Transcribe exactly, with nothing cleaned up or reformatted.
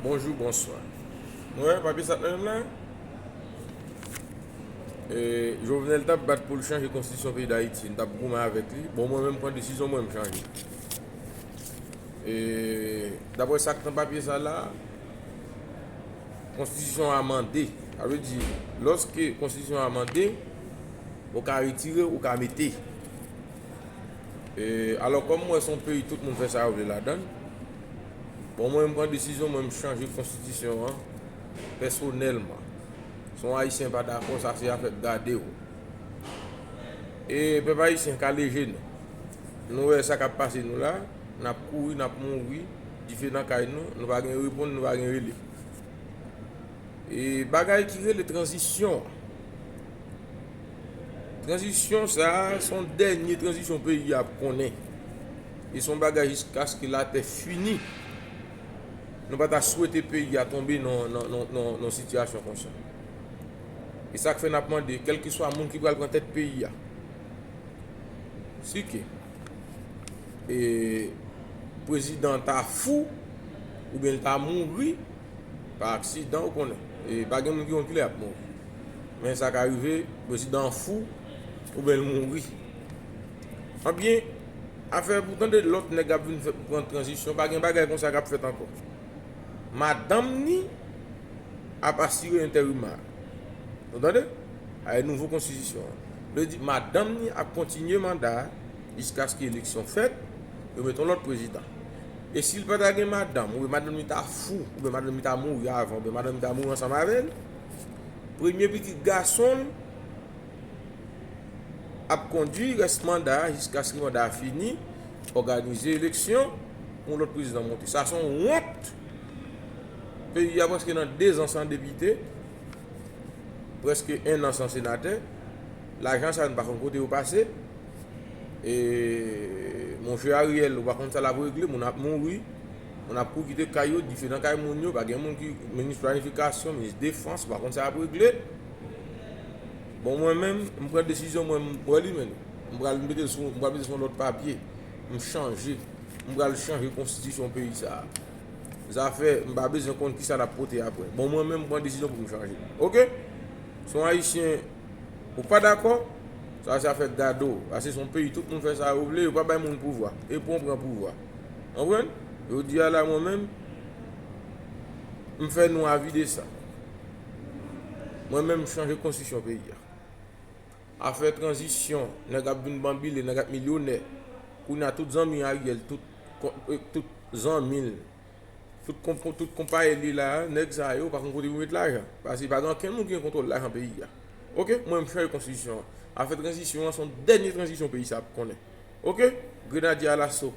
Bonjou, bonswa. Nou wè papye sa k nan men m la? E, Jovenel t ap bat pou l chanje konstitisyon peyi Dayiti. N t ap goumen avèk li. Bon, mwen menm, m pran desizyon, mwen, m chanje. E, daprè sa k nan papye sa la, konstitisyon an amande. Sa vle di, lòske konstitisyon an amande, ou ka retire, ou ka mete. E, alò, kòm m wè se yon peyi tout moun fè sa yo vle ladan l, bon, mwen, m pran desizyon, mwen, m chanje konstitisyon an pèsonèlman. Si yon Ayisyen pa dakò, sa se afè gade w. E pèp ayisyen, kale je nou. Nou wè sa k ap pase nou la, n ap kouri, n ap mouri, dife nan kay nou, nou pa gen reponn, nou pa gen rele. E bagay ki rele tranzisyon. Tranzisyon sa a, se yon dènye tranzisyon peyi a ap konnen. E se yon bagay jiskaske latè fini. Nou pa ta swete peyi a tonbe nan, nan, nan, nan, nan sitiyasyon konsa. E sa k fè n ap mande, kèlkeswa moun ki pral pran tèt peyi a, si ke, e, prezidan ta fou, oubyen l ta mouri pa aksidan, ou konnen. E pa gen moun ki konn kilè y ap mouri. Men sa ka rive, prezidan an fou, oubyen l mouri. Anbyen, afè pou tande lòt nèg ap vin fè, pran tranzisyon, pa gen bagay konsa k ap fèt ankò. Madanm ni ap asire enterim la. Ou tande? Avèk nouvo konstitisyon an. Vle di, madanm ni ap kontinye manda a jiskaske eleksyon fèt, yo mete yon lòt prezidan. E si l pa ta gen madanm, oubyen madanm ni ta fou, oubyen madanm ni ta mouri avan, oubyen madanm ni ta mouri ansanm avè l, premye pitit gason l ap kondui rès manda a jiskaske manda a fini, òganize eleksyon pou yon lòt prezidan monte. Sa se yon wont. Peyi a prèske nan dezan san depite, prèske ennan san senatè. Lajan sa a nou pa konn kote yo pase. E monchè Ariel, ou pa konn sa l ap regle, moun ap mouri, moun ap kouri kite kay yo, dife nan kay moun yo, pa gen moun ki, minis planifikasyon, minis defans, ou pa konn sa l ap regle. Bon, mwen menm, m pran desizyon, mwen, m wè li, men m pral mete l sou, m pral mete l sou yon lòt papye. M chanje. M pral chanje konstitisyon peyi sa a. Zafè, m pa bezwen konn kisa l ap pote apre. Bon, mwen menm, m pran desizyon pou m chanje. Oke? Si yon Ayisyen, ou pa dakò, sa se afè gade w. Paske se yon peyi, tout moun fè sa yo vle, yo pa bay moun pouvwa. E pou w pran pouvwa. Konprann? Jodi a la, mwen menm, m fè nou avi de sa. Mwen menm, m chanje konstitisyon peyi a. Afè tranzisyon, nèg ap vin banbile, nèg ap milyonè. Kounye a, tout zanmi Ariel, tout, kon- eh, tout zanmi l, tout, kon- tout konpayi li la, nèg sa yo pa konn kote pou met lajan. Paske pa gen ankenn moun ki gen kontwòl lajan peyi a. Oke, mwen, m chanje konstitisyon an. Afè tranzisyon an, se yon dènye tranzisyon peyi sa ap konnen. Oke? Grenadye alaso.